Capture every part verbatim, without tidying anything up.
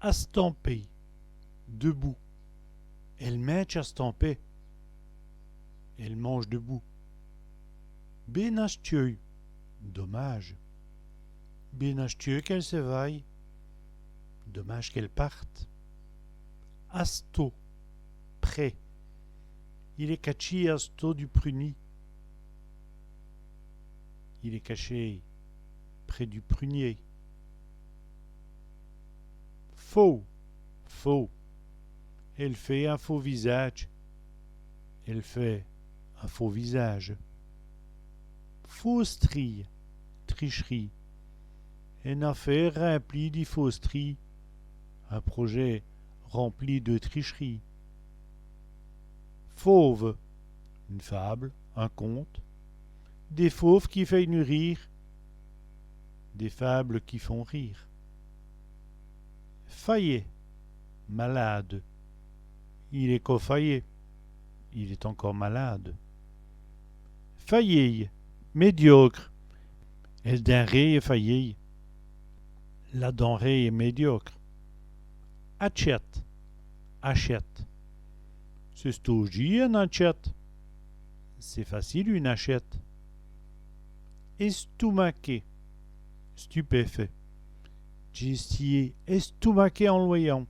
Astampé, debout. Èle mindje astampé. Elle mange debout. Bén aschieû, dommage. Bén aschieû qu'èle s'è vaye. Dommage qu'elle parte. Astot, près. Il èst catchî astot du prunî. Il est caché près du prunier. Fauwe, faux. Èle faît in fauwe visadje. Elle fait un faux visage. Faustrîye, tricherie. Ène afêre rimplîye di faustrîye. Un projet rempli de tricherie. Fauve, une fable, un conte. Dès fauves qui fèy'nut rîre. Des fables qui font rire. Fayèt, malade. Il èst co fayèt. Il est encore malade. Fayéye, médiocre. El dinréye èst fayéye. La denrée est médiocre. Atchète, hachette. C'èst aujî ène atchète. C'est facile une hachette. Èstoumaké, stupéfait. Dj'é stî èstoumaké en l' wèyant.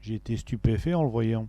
J'ai été stupéfait en le voyant.